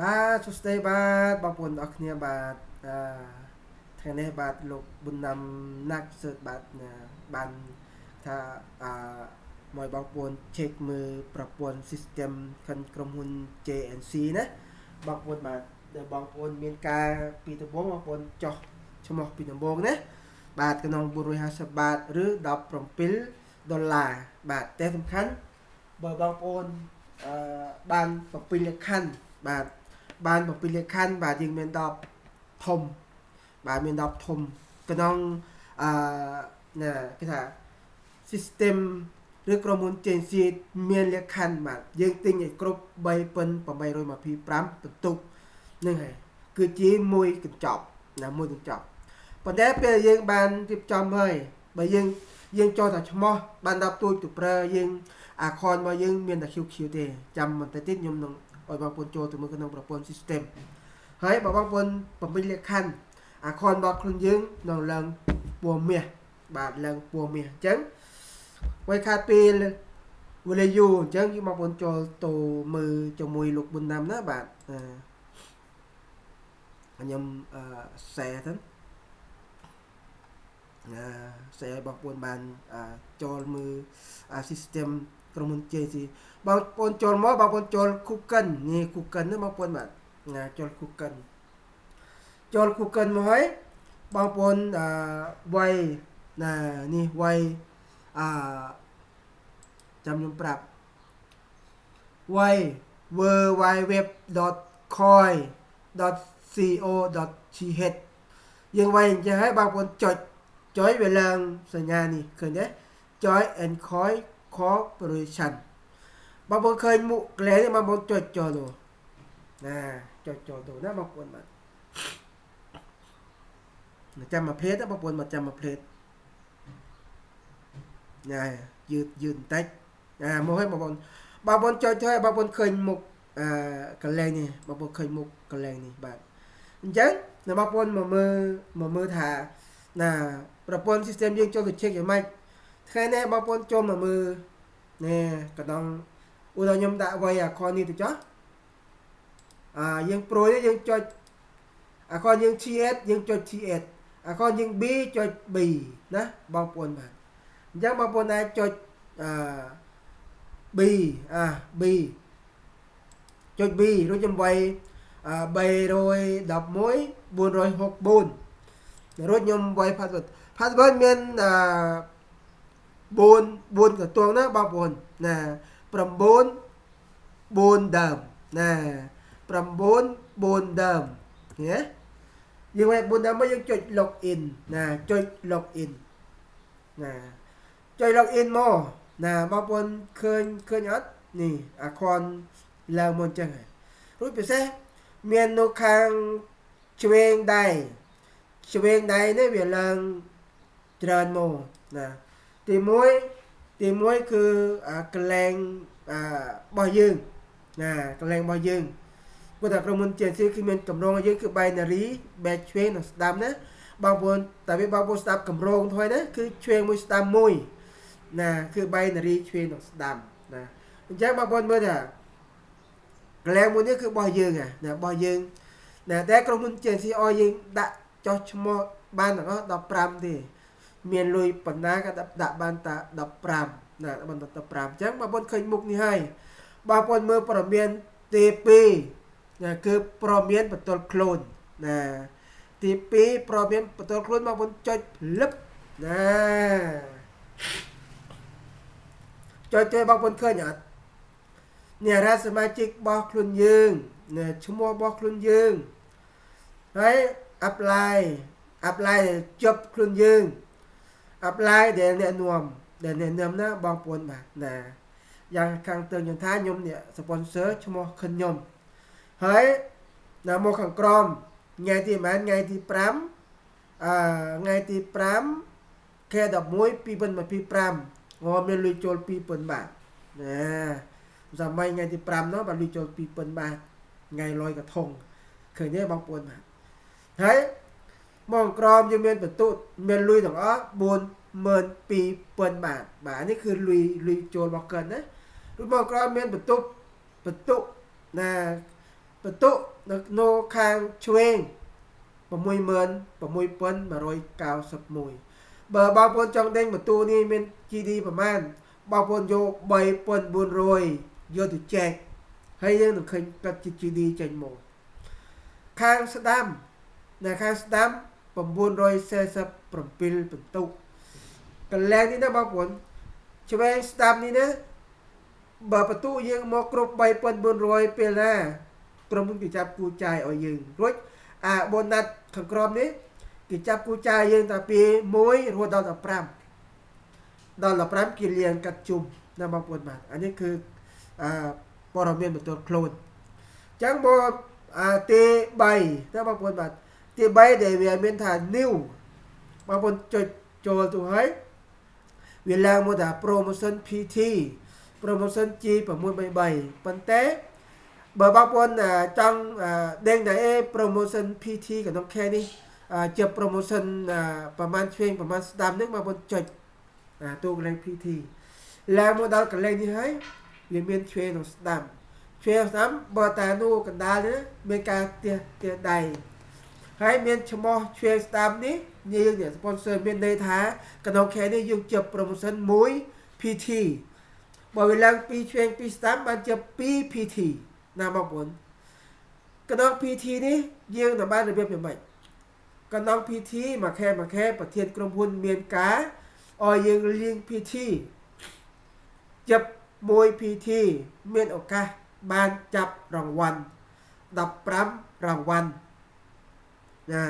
បាទសួស្តីបាទបងប្អូនអរគ្នាបាទអឺថ្ងៃនេះបាទលោកប៊ុនណាំណាក់សើតបាទបានថាអឺមកបងប្អូន check មើលប្រព័ន្ធ system ខាងក្រុមហ៊ុន JNC ណាបងប្អូនបាទដែលបងប្អូនមានការពីដំបូងបងប្អូនចោះឈ្មោះពីដំបូងណាបាទក្នុង450បាតឬ17ដុល្លារបាទតែសំខាន់បើបងប្អូនអឺបាន7លក្ខខណ្ឌបាទបាន7លក្ខខណ្ឌបាទយើងមាន10ធំបាទមាន10ធំក្នុងអឺណាគេថា system ឬក្រុមហ៊ុន JNC មានលក្ខខណ្ឌបាទយើងទិញឲ្យគ្រប់3825បន្ទុកហ្នឹងហើយគឺជាមួយកញ្ចប់ណាមួយកញ្ចប់ប៉ុន្តែពេលយើងបានរៀបចំហើយបើយើងយើងចូលតែឈ្មោះបាន10ទូចទៅប្រើយើងអាខនរបស់យើងមានតែ QQ ទេចាំបន្តិចទៀតខ្ញុំនឹងឲ្យបងប្អូនចូលទៅមើលក្នុងប្រព័ន្ធ system ហើយបើបងប្អូនបំពេញលក្ខខណ្ឌអាខនរបស់ខ្លួនយើងនឹងឡើងពណ៌មាសបាទឡើងពណ៌មាសអញ្ចឹងໄວខាតពេលវេលាយូរអញ្ចឹងយើងបងប្អូនចូលទៅមើលជាមួយលោកប៊ុនណាំណាបាទខ្ញុំអឺ share ទៅណា share ឲ្យបងប្អូនបានចូលមើល system ក្រុមហ៊ុន JC បងប្អូនចូលមកបងប្អូនចូល Google នេះ Google ណាបងប្អូនបាទណាចូល Google ចូល Google មកហើយបងប្អូនអឺវាយណានេះវាយអឺចាំខ្ញុំប្រាប់វាយ www.coin.co.th យើងវាយអញ្ចឹងហើយបងប្អូនចុចចុចវាឡើងសញ្ញានេះឃើញទេ Joy and Coin Corporation បងប្អូនឃើញមុខកលែនេះបងប្អូនចុចចូលទៅណាចុចចូលទៅណាបងប្អូនបាទចាំមួយភ្លែតបងប្អូនមកចាំមួយភ្លែតណាយឺតយឺតបន្តិចណាមកឲ្យបងប្អូនបងប្អូនចុចទៅឲ្យបងប្អូនឃើញមុខអឺកន្លែងនេះបងប្អូនឃើញមុខកន្លែងនេះបាទអញ្ចឹងណាបងប្អូនមកមើលមកមើលថាណាប្រព័ន្ធ system យើងចូលទៅ check យ៉ាងម៉េចថ្ងៃនេះបងប្អូនចូលមកមើលនេះកណ្ដងឧទាហរណ៍ខ្ញុំដាក់ໄວអាខនេះទៅចុះអាយើងប្រួយយើងចុចអាខយើង TS យើងចុច TS អាខយើង B ចុច B ណាបងប្អូនបាទអញ្ចឹងបងប្អូនអាចចុចអា B អា B ចុច B រួចខ្ញុំវាយ311 464រួចខ្ញុំវាយ password password មានអា4 4កន្ទងណាបងប្អូនណា9 4ដើមណា9 4ដើមណាយើងវាយ4ដើមមកយើងចុច login ណាចុច login ណាចុច login មកណាបងប្អូនឃើញឃើញអត់នេះអាខនឡើងមកអញ្ចឹងហើយរួចពិសេសមាននៅខាងឆ្វេងដៃឆ្វេងដៃនេះវាឡើងច្រើនមកណាទី1ទី1គឺកន្លែងរបស់យើងណាកន្លែងរបស់យើងព្រោះតែក្រុមហ៊ុន JNC គឺមានកម្រងយើងគឺ binary បែកឆ្វេងនិងស្ដាំណាបងប្អូនតែវាបងប្អូនស្ដាប់កម្រងថ្មីណាគឺឆ្វេងមួយស្ដាំមួយណាគឺ binary ឆ្វេងនិងស្ដាំណាអញ្ចឹងបងប្អូនមើលថាកន្លែងមួយនេះគឺរបស់យើងណារបស់យើងណាតែក្រុមហ៊ុន JNC ឲ្យយើងដាក់ចុះឈ្មោះបានទាំងអស់15ទេមានលុយប៉ុណ្ណាក៏ដាក់បានតា15ណាបានតា15អញ្ចឹងបងប្អូនឃើញមុខនេះហើយបងប្អូនមើលព័ត៌មានទី2ណាគឺព័ត៌មានបន្ទាល់ខ្លួនណាទី2ព័ត៌មានបន្ទាល់ខ្លួនបងប្អូនចុចភ្លឹបណាចុចទៅបងប្អូនឃើញអត់នេះរ៉ាសមាជិករបស់ខ្លួនយើងណាឈ្មោះរបស់ខ្លួនយើងហើយ apply apply ជប់ខ្លួនយើង apply ដែលអ្នកនាំដែលអ្នកនាំណាបងប្អូនបាទណាយ៉ាងខាងទៅខ្ញុំថាខ្ញុំនេះ sponsor ឈ្មោះខិនខ្ញុំហើយណាមកខាងក្រមថ្ងៃទីប៉ុន្មានថ្ងៃទី5អឺថ្ងៃទី5ខែ11 2025ងមានលុយចូល2000បាតណាសម័យថ្ងៃទី5នោះបាទលុយចូល2000បាតថ្ងៃលយកធុងឃើញទេបងប្អូនបាទហើយមកក្រមយើងមានបន្ទុមានលុយទាំងអស់42000បាតបាទនេះគឺលុយលុយចូលរបស់កិនណារួចមកក្រមមានបន្ទុបន្ទុណាប បន្ទុកនៅខាងឆ្វេង66191បើបងប្អូនចង់ដេញបន្ទូនេះមាន GD ប្រមាណបងប្អូនយក3400យកទៅចែកហើយយើងនឹងឃើញកាត់ជា GD ចេញមកខាងស្ដាំនៅខាងស្ដាំ947បន្ទុកកន្លែងនេះណាបងប្អូនឆ្វេងស្ដាំនេះណាបើបន្ទុកយើងមកគ្រប់3400ពេលណាក្រុមហ៊ុនគេចាប់គូចាយឲ្យយើងរួចអាបូណាត់ខាងក្រោមនេះគេចាប់គូចាយយើងតាពី1រហូតដល់15ដល់15គេលៀងកាត់ជុំណាបងប្អូនបាទអានេះគឺព័ត៌មានបន្ទាត់ខ្លួនអញ្ចឹងមកទី3ណាបងប្អូនបាទទី3ដែលវាមានថា new បងប្អូនចុចចូលទៅហើយវាឡើងមកថា promotion PT promotion G633 ប៉ុន្តែបើបងប្អូនចង់ដេញតែ promotion PT ក្នុងខែនេះជា promotion ប្រហែលឆ្វេងប្រហែលស្ដាំនេះបងប្អូនចុចទូកន្លែង PT ឡើងមកដល់កន្លែងនេះហើយវាមានឆ្វេងនិងស្ដាំឆ្វេងស្ដាំបើតានោះកណ្ដាលនេះមានការទះទះដៃហើយមានឈ្មោះឆ្វេងស្ដាំនេះយើងនេះ sponsor មានន័យថាក្នុងខែនេះយើងជា promotion 1 PT បើវាឡើង2ឆ្វេង2ស្ដាំបានជា2 PT ណាបងប្អូនក្នុង PT នេះយើងនឹងបានរបៀបយ៉ាងម៉េចក្នុង PT មួយខែមួយខែប្រធានក្រុមហ៊ុនមានការឲ្យយើងលៀង PT ចាប់1 PT មានឱកាសបានចាប់រង្វាន់15រង្វាន់ណា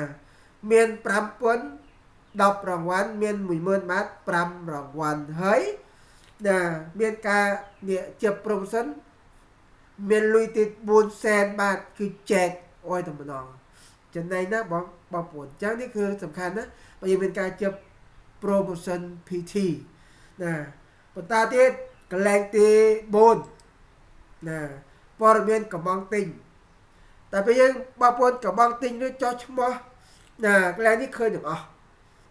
មាន5000 10រង្វាន់មាន10000បាត5រង្វាន់ហើយណាមានការនេះជា promotion មានលុយទៀត4សែនបាតគឺចែកឲ្យតែម្ដងចំណេញណាបងបងប្អូនអញ្ចឹងនេះគឺសំខាន់ណាបើយើងមានការជា promotion PT ណាបន្តទៀតកន្លែងទី4ណាព័ត៌មានកំងទិញតែពេលយើងបងប្អូនកំងទិញឬចោះឈ្មោះណាកន្លែងនេះឃើញទាំងអស់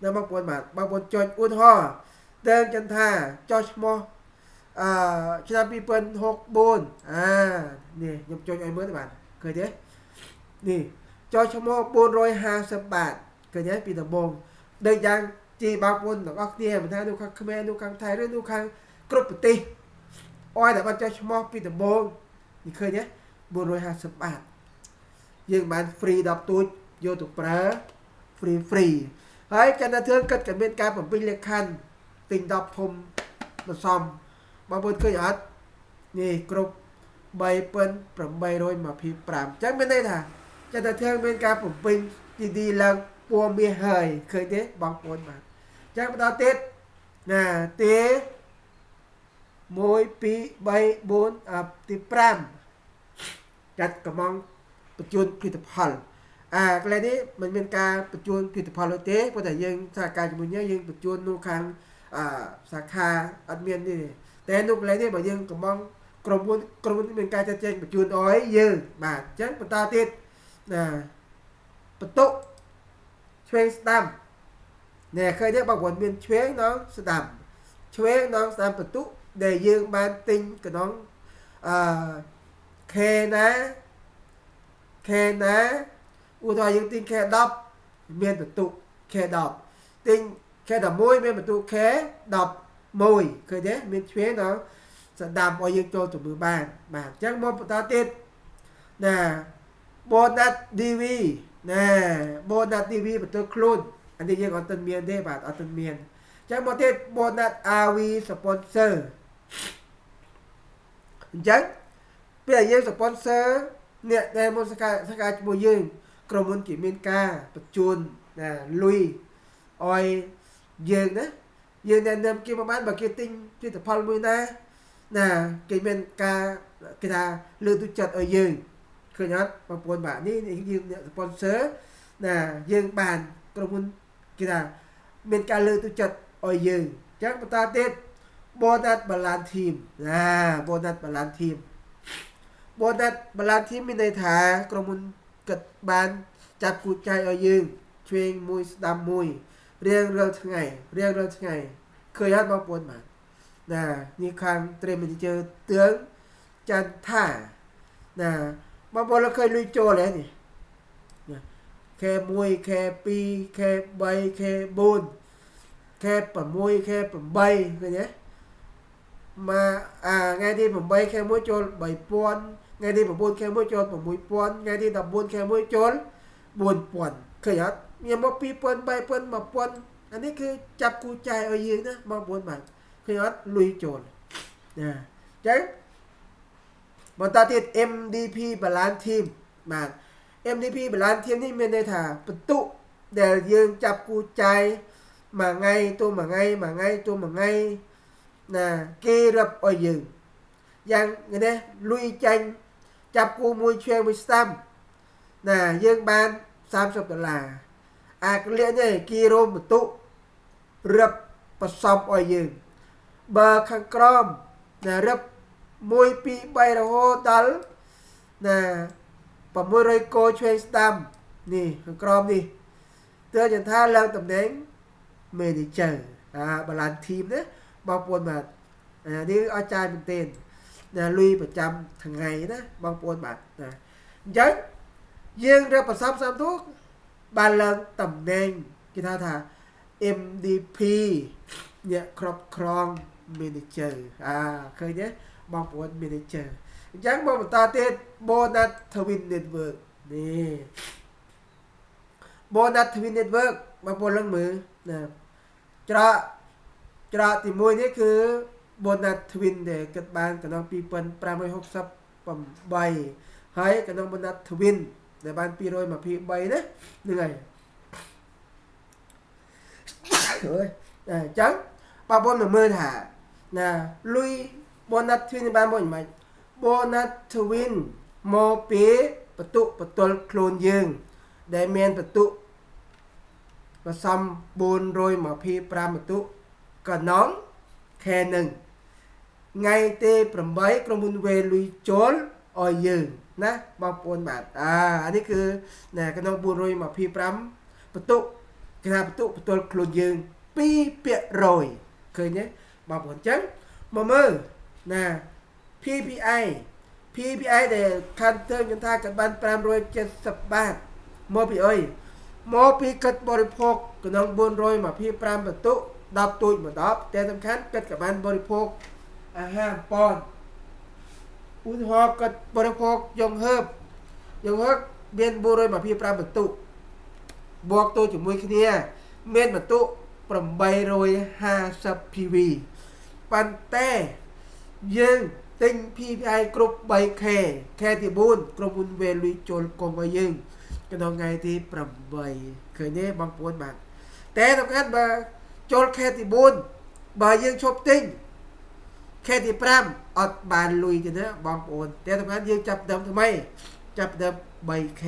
ណាបងប្អូនបាទបងប្អូនចុចឧទាហរណ៍តែចិនថាចោះឈ្មោះឆ្នាំ2064អានេះខ្ញុំចុចឲ្យមើលបាទឃើញទេនេះចោះឈ្មោះ450បាតឃើញទេពីដំបូងដូចយ៉ាងជីបងប្អូនទាំងអស់គ្នាមិនថានៅខាងខ្មែរនៅខាងថៃឬនៅខាងគ្រប់ប្រទេសអោយតែបានចុះឈ្មោះពីដំបូងនេះឃើញទេ450បាតយើងបាន free 10ទូចយកទៅប្រើ free ហើយចន្ទធឿនគិតក៏មានការបំពេញលក្ខខណ្ឌទិញ10ធំបន្សំបងប្អូនឃើញអត់នេះគ្រប់3825អញ្ចឹងមានន័យថាចន្ទធឿនមានការបំពេញ GD ឡើងពណ៌មាសហើយឃើញទេបងប្អូនបាទអញ្ចឹងបន្តទៀតណាទេ1 2 3 4ទី5ចាត់កំងបញ្ជូនផលិតផលអាកន្លែងនេះមិនមានការបញ្ជូនផលិតផលទេព្រោះតែយើងសហការជាមួយយើងបញ្ជូននៅខាងសាខាអត់មានទេតែនៅកន្លែងនេះបើយើងកំងក្រុមហ៊ុនមានការចាត់ចែងបញ្ជូនឲ្យយើងបាទអញ្ចឹងបន្តទៀតណាបន្ទុកឆ្វេងស្ដាំនេះឃើញទេបងប្អូនមានឆ្វេងនិងស្ដាំឆ្វេងនិងស្ដាំបន្ទុកដែលយើងបានទិញក្នុងខេណាខេណាឧទាហរណ៍យើងទិញខេ10មានបន្ទុកខេ10ទិញខេ11មានបន្ទុកខេ11ឃើញទេមានឆ្វេងដល់ស្ដាំឲ្យយើងចូលទៅមើលបានបាទអញ្ចឹងមកបន្តទៀតណា bonus DV ណា bonus DV បន្ទុកខ្លួនអានេះយើងអត់ទាន់មានទេបាទអត់ទាន់មានអញ្ចឹងមកទៀត bonus RV sponsor អញ្ចឹងពេលយើង sponsor អ្នកដែលមកសកាជាមួយយើងក្រុមហ៊ុនគេមានការបញ្ជូនណាលុយឲ្យយើងណាយើងណែនាំគេមកបានបើគេទិញផលិតផលមួយណាណាគេមានការគេថាលើកទឹកចិត្តឲ្យយើងឃើញអត់បងប្អូនបាទនេះយើងអ្នក sponsor ណាយើងបានក្រុមហ៊ុនគេថាមានការលើកទឹកចិត្តឲ្យយើងអញ្ចឹងបន្តទៀត bonus balance team ណា bonus balance team bonus balance team មានន័យថាក្រុមហ៊ុនគិតបានចាប់គូចែកឲ្យយើងឆ្វេងមួយស្ដាំមួយរៀងរាល់ថ្ងៃរៀងរាល់ថ្ងៃឃើញអត់បងប្អូនបាទណានេះខាង Trade Manager ទឿងចន្ទថាណា បងប្អូនឃើញលុយចូលហ៎នេះ K1 K2 K3 K4 K6 K8 ឃើញទេមកអាថ្ងៃទី8 K1 ចូល3000ថ្ងៃទី9 K1 ចូល6000ថ្ងៃទី14 K1 ចូល4000ឃើញអត់មានមក2000 3000 1000អានេះគឺចាប់គូចាយឲ្យយើងណាបងប្អូនបាទឃើញអត់លុយចូលណាអញ្ចឹងបន្តទៀត MDP Balance Team បាទ MDP Balance Team នេះមានន័យថាបន្ទុកដែលយើងចាប់គូចាយមួយថ្ងៃទៅមួយថ្ងៃមួយថ្ងៃទៅមួយថ្ងៃណាគេរាប់ឲ្យយើងយ៉ាងនេះលុយចាញ់ចាប់គូមួយឆ្វេងមួយស្ដាំណាយើងបាន30ដុល្លារអាកលៀកនេះគេរមបន្ទុករាប់ผสมឲ្យយើងបើខាងក្រោមណារាប់1 2 3រហូតដល់ណា600កោឆ្វេងស្ដាំនេះខាងក្រោមនេះទើបចន្ថាឡើងតំណែង manager អា balance team ណាបងប្អូនបាទអានេះអស្ចារ្យមែនទែនណាលុយប្រចាំថ្ងៃណាបងប្អូនបាទណាអញ្ចឹងយើងរាប់ប្រសពសំទូបានឡើងតំណែងគេថាថា MDP អ្នកគ្រប់គ្រង manager អាឃើញទេបងប្អូន manager អញ្ចឹងមកបន្តទៀត Bonus Twin Network នេះ Bonus Twin Network បងប្អូនលឹងមើលណាច្រកទី1នេះគឺ Bonus Twin ដែលគិតបានកណ្ដង2568ហើយកណ្ដង Bonus Twin ដែលបាន223ណាហ្នឹងហើយអើយអញ្ចឹងបងប្អូនមកមើលថាណាលុយ Bonus Twin បានមកមិន Bonus Twin មកពីបន្ទុកបន្ទល់ខ្លួនយើងដែលមានបន្ទុកผสม425បន្ទុកកណ្ដងខែនឹងថ្ងៃទី8ក្រុមហ៊ុនវេលុយចូលឲ្យយើងណាបងប្អូនបាទអានេះគឺណាក្នុង425បន្ទុកគេថាបន្ទុកបន្ទល់ខ្លួនយើង2%ឃើញទេបងប្អូនអញ្ចឹងមកមើលណា PPI ដែលខាន់ទើខ្ញុំថាកាត់បាន570បាតមកពីអីមកពីគិតបរិភោគក្នុង425បន្ទុក10ទូចមក10តែសំខាន់គិតក៏បានបរិភោគអាហារប៉នឧទាហរណ៍គិតបរិភោគយងហើបមាន425បន្ទុកបូកទៅជាមួយគ្នាមានបន្ទុក850 PV ប៉ុន្តែយើងទិញ PPI គ្រប់ 3K ខែទី4ក្រុមហ៊ុនវេលុយចូលកុំឲ្យយើងក្នុងថ្ងៃទី8ឃើញទេបងប្អូនបាទតែសំខាន់បើចូលខែទី4បើយើងឈប់ទិញខែទី5អត់បានលុយទេណាបងប្អូនតែសំខាន់យើងចាប់ដើមថ្មីចាប់ដើម 3K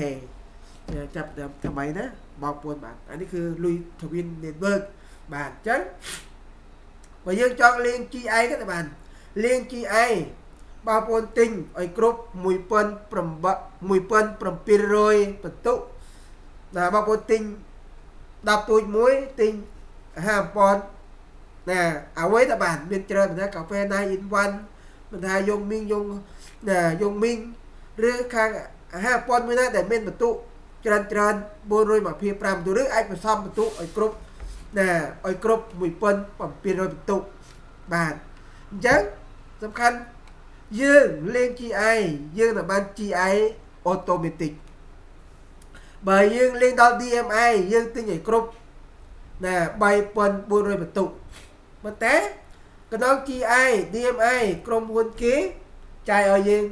ចាប់ដើមថ្មីណាបងប្អូនបាទអានេះគឺលុយ Twin Network បាទអញ្ចឹងបើយើងចង់លេង GI ក៏បានលេង GI បងប្អូនទិញឲ្យគ្រប់1700បន្ទុកណាបងប្អូនទិញ10ទូចមួយទិញ5000ណាអ្វីតបានមានច្រើនមិនថាកាហ្វេ9 in 1មិនថាយងមីងយងណាយងមីងឬខាង5000មួយណាដែលមានបន្ទុកច្រើនច្រើន425បន្ទុកឬអាចបន្សំបន្ទុកឲ្យគ្រប់ណាឲ្យគ្រប់1700បន្ទុកបាទអញ្ចឹងសំខាន់យើងលេង GI យើងនឹងបាន GI automatic បើយើងលេងដល់ DMI យើងទិញឲ្យគ្រប់ណា3400បន្ទុកប៉ុន្តែក្នុង GI DMI ក្រុមហ៊ុនគេចាយឲ្យយើង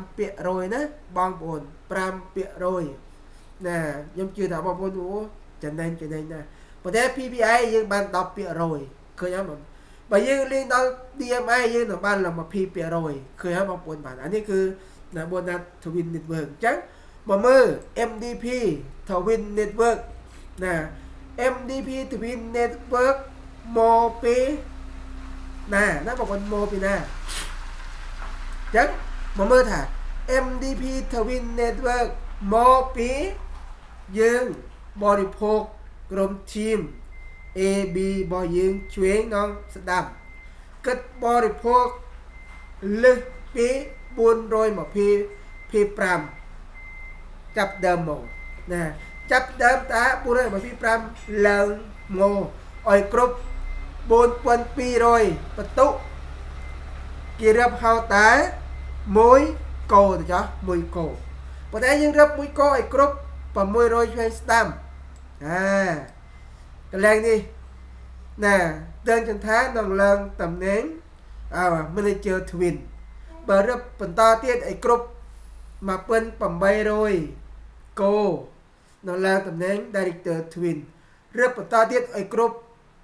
5%ណាបងប្អូន5%ណាខ្ញុំជឿថាបងប្អូនអូចំណេញណាប៉ុន្តែ PPI យើងបាន10%ឃើញអត់បងបើយើងលេងដល់ DMI យើងនឹងបានឡើង20%ឃើញហើយបងប្អូនបាទអានេះគឺណា Bonus Twin Network អញ្ចឹងមកមើល MDP Twin Network ណា MDP Twin Network មកពីណាណាបងប្អូនមកពីណាអញ្ចឹងមកមើលថា MDP Twin Network មកពីយើងបរិភោគក្រុមធីម AB របស់យើងឆ្វេងដល់ស្ដាំគិតបរិភោគលើសពី425 ចាប់ដើមមកណាចាប់ដើមតា425ឡើងមកឲ្យគ្រប់4200បន្ទុកគេរាប់ហៅតែ1កោទៅចោះ1កោប៉ុន្តែយើងរាប់1កោឲ្យគ្រប់600ឆ្វេងស្ដាំអាកន្លែងនេះណាតើចន្ថានឹងឡើងតំណែងអើ manager twin បើរឹបបន្តទៀតឲ្យគ្រប់1800កោនឹងឡើងតំណែង director twin រឹបបន្តទៀតឲ្យគ្រប់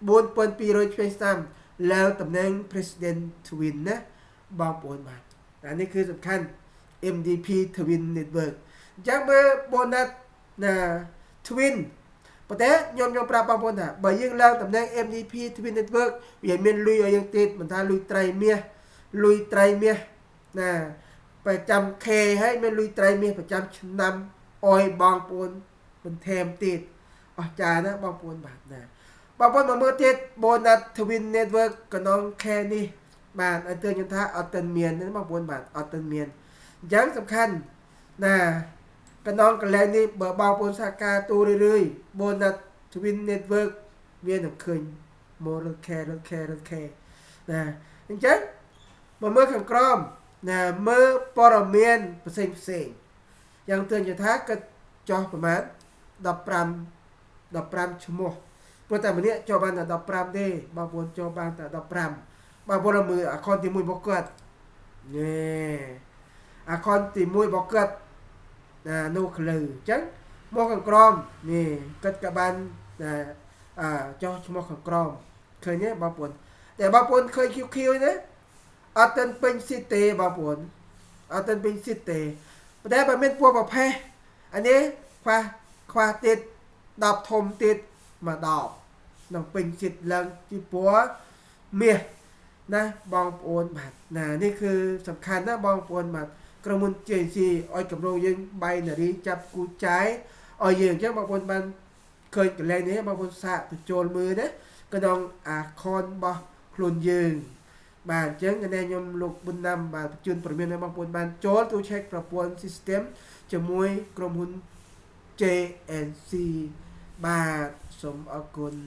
4200ឆ្វេងស្ដាំឡើងតំណែង president twin ណាបងប្អូនបាទអានេះគឺសំខាន់ MDP Twin Network អញ្ចឹងមើល bonus ណា Twin ប៉ុន្តែខ្ញុំប្រាប់បងប្អូនថាបើយើងឡើងតំណែង MDP Twin Network វាមានលុយឲ្យយើងទៀតមិនថាលុយត្រីមាសលុយត្រីមាសណាប្រចាំ K ហើយមានលុយត្រីមាសប្រចាំឆ្នាំអោយបងប្អូនបន្ថែមទៀតអស្ចារ្យណាស់បងប្អូនបាទណាបងប្អូនមកមើលទៀត bonus Twin Network ក្នុង K នេះបាទឲ្យទើខ្ញុំថាអត់ទាន់មានទេបងប្អូនបាទអត់ទាន់មានអញ្ចឹងសំខាន់ណាកណ្ដងកន្លែងនេះបើបងប្អូនសហការទូរឿយៗ bonus Twin Network វានឹងឃើញមកលើ K លើ K លើ K ណាអញ្ចឹងមកមើលខាងក្រោមណាមើលព័ត៌មានផ្សេងផ្សេងយ៉ាងទើខ្ញុំថាគិតចោះប្រហែល15ឈ្មោះព្រោះតែម្នាក់ចូលបានតែ15ទេបងប្អូនចូលបានតែ15បងប្អូនមើល account ទី1របស់គាត់ណែ account ទី1របស់គាត់ណានោះក្លឺអញ្ចឹងមកខាងក្រោមនេះគាត់ក៏បានណាចោះឈ្មោះខាងក្រោមឃើញទេបងប្អូនតែបងប្អូនឃើញ QQ ទេអត់ទាន់ពេញស៊ីតទេបងប្អូនអត់ទាន់ពេញស៊ីតទេប៉ុន្តែបើមានពណ៌ប្រផេះអានេះខ្វះទៀត10ធំទៀតមក10នឹងពេញស៊ីតឡើងជាពណ៌មាសណាបងប្អូនបាទណានេះគឺសំខាន់ណាបងប្អូនបាទក្រុមហ៊ុន JC ឲ្យកម្រងយើង binary ចាប់គូចាយឲ្យយើងអញ្ចឹងបងប្អូនបានឃើញកន្លែងនេះបងប្អូនសាកទៅចូលមើលណាក្នុង account របស់ខ្លួនយើងបាទអញ្ចឹងខ្ញុំលោកប៊ុនណាំបាទបញ្ជូនប្រមានឲ្យបងប្អូនបានចូលទៅ check ប្រព័ន្ធ system ជាមួយក្រុមហ៊ុន JNC បាទសូមអរគុណ។